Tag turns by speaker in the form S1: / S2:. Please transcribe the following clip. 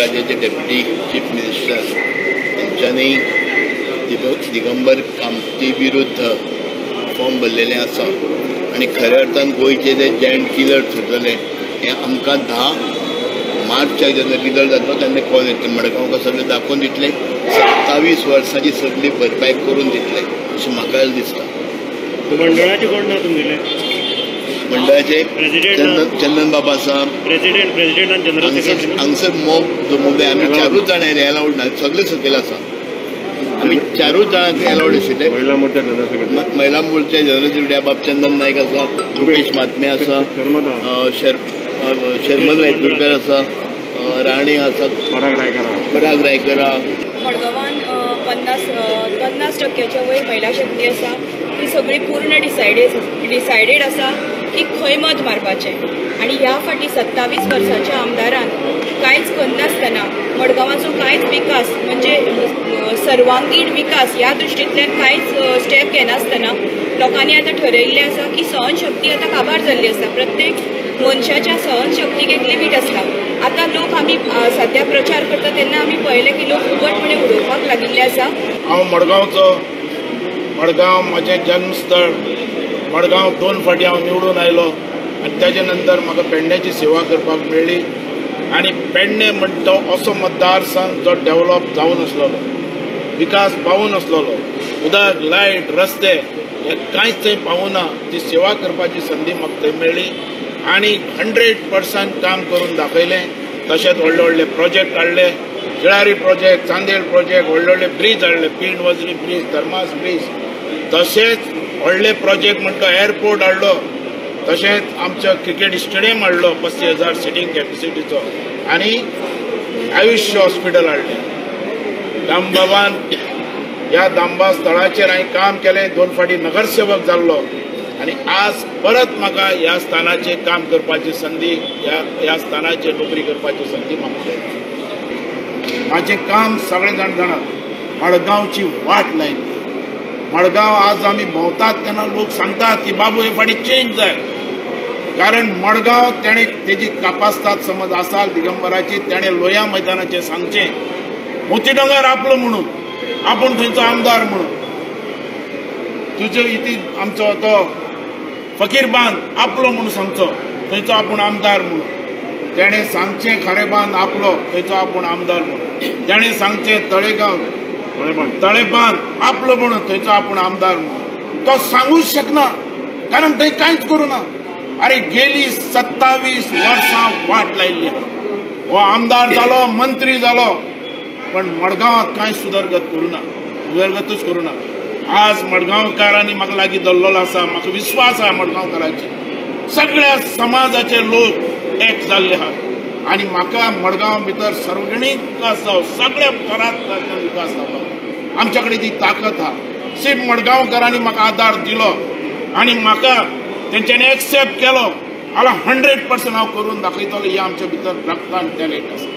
S1: राज्याचे deputy chief minister हेंच्यांनी दिगंबर कामती विरुद्ध फॉर्म भरलेलें आसा आनी खऱ्या अर्थान गोंयचे जे जायंट किलर थरतले हें आमकां 10 मार्चाक जेन्ना रिजल्ट जातलो तेन्ना कळोन येतलें. मडगांवकार सगळें दाखोवन दितले, 27 वर्सांची सगळी भरपाय करून दितले अशें म्हाका दिसता.
S2: मंडळाचे कोण ना तुमगेले?
S1: मंडळाचे चंदन बाबा आसा,
S2: प्रेसिडेंट जनरल सेक्रेटरी.
S1: हांगसर मोब जो मोब आमी 4 जाणां एलावड ना, सगळे सकयल आसा. आमी 4 जाणांक एलावड आशिल्ले.
S3: महिला मोर्चा जनरल सेक्रेटरी,
S1: महिला मोर्चा जनरल सेक्रेटरी बाब चंदन नायक आसा, रुपेश महात्मे आसा, शर्मद रायतुरकर आसा, राणे आसा, पराग रायकर.
S4: मडगांवान 50% वयर महिला शक्ती आसा. ती सगळी पूर्ण डिसायडेड आसा की खंय मत मारपाचें. आनी ह्या फाटी 27 वर्सांच्या आमदारान कांयच करनासतना मडगांवाचो कांयच विकास म्हणजे सर्वांगीण विकास ह्या दृश्टींतल्यान कांयच स्टेप घेनासतना लोकांनी आतां ठरयिल्लें आसा की सहनशक्ती आतां काबार जाल्ली आसा. प्रत्येक मनशाच्या सहनशक्तीक एक लिमीट आसता. आतां लोक आमी सद्या प्रचार करता तेन्ना आमी पळयलें की लोक उगडपणे उलोवपाक लागिल्ले आसा.
S5: हांव मडगांवचो, मडगांव म्हजें जन्मस्थळ. मडगांव 2 फावटी हांव निवडून आयलो आनी ताजे नंतर म्हाका पेडण्याची सेवा करपाक मेळ्ळी. आनी पेडणे म्हणटा तो असो मतदारसंघ जो डेवलप जावन आसलेलो, विकास पावून आसलेलो, उदक, लायट, रस्ते हे कांयच थंय पावूना. ती सेवा करपाची संदी म्हाका थंय मेळ्ळी आनी 100% काम करून दाखयलें. तशेंच व्हडले व्हडले प्रोजेक्ट हाडले, जिळारी प्रोजेक्ट, चांदेल प्रोजेक्ट, व्हडले व्हडले ब्रीज हाडले, पिंड वजरी ब्रीज, धर्मास ब्रीज, तशेंच व्हडले प्रोजेक्ट म्हणटा एअरपोर्ट हाडलो, तशेंच आमचो क्रिकेट स्टेडियम हाडलो 35,000 सिटींग कॅपेसिटीचो आनी आयुष्य हॉस्पिटल हाडलें. दामबाबान ह्या दामबा स्थळाचेर हांवें काम केलें, 2 फावटी नगरसेवक जाल्लो आनी आज परत म्हाका ह्या स्थानाचेर काम करपाची संदी, ह्या स्थानाचेर नोकरी करपाची संदी म्हाका मेळ्ळी. म्हाजें काम सगळे जाण जाणात, मडगांवची वाट लायली. मडगांव आज आमी भोंवतात तेन्ना लोक सांगतात की बाबू हे फाटी चेंज जाय, कारण मडगांव तेणें तेजी कापास्ताद समज आसा दिगंबराची, तेणें लोया मैदानाचेर सांगचें मोती दोंगर आपलो म्हणून, आपूण थंयचो आमदार म्हणून, तुजे इती आमचो तो फकीर बांद आपलो म्हणून सांगचो, थंयचो आपूण आमदार म्हणून. तेणें सांगचें खारेबांद आपलो, थंयचो आपूण आमदार म्हणून. तेणें सांगचें तळेगांव तळेबांद आपलो म्हणून, थंयचो आपूण आमदार म्हणून. तो सांगूच शकना, कारण थंय कांयच करूं ना. अरे गेली 27 वर्सां वाट लायिल्ली. हो आमदार जालो, मंत्री जालो, पण मडगांवांत कांय सुदरगत करूं ना, उदरगतूच करूं ना. आज मडगांवकारांनी म्हाका लागीं धरलेलो आसा, म्हाका विस्वास आसा मडगांवकारांचेर. सगळ्या समाजाचे लोक एक जाल्ले आहात आनी म्हाका मडगांव भितर सर्वगणीक विकास जावो, सगळ्या थरांतल्यान विकास जावो, आमच्या कडेन ती ताकद आहा. सिर्फ मडगांवकारांनी म्हाका आदार दिलो आनी म्हाका तेंच्यांनी एक्सेप्ट केलो जाल्यार 100% हांव करून दाखयतलो. हे आमच्या भितर रक्तान टॅलेंट आसा.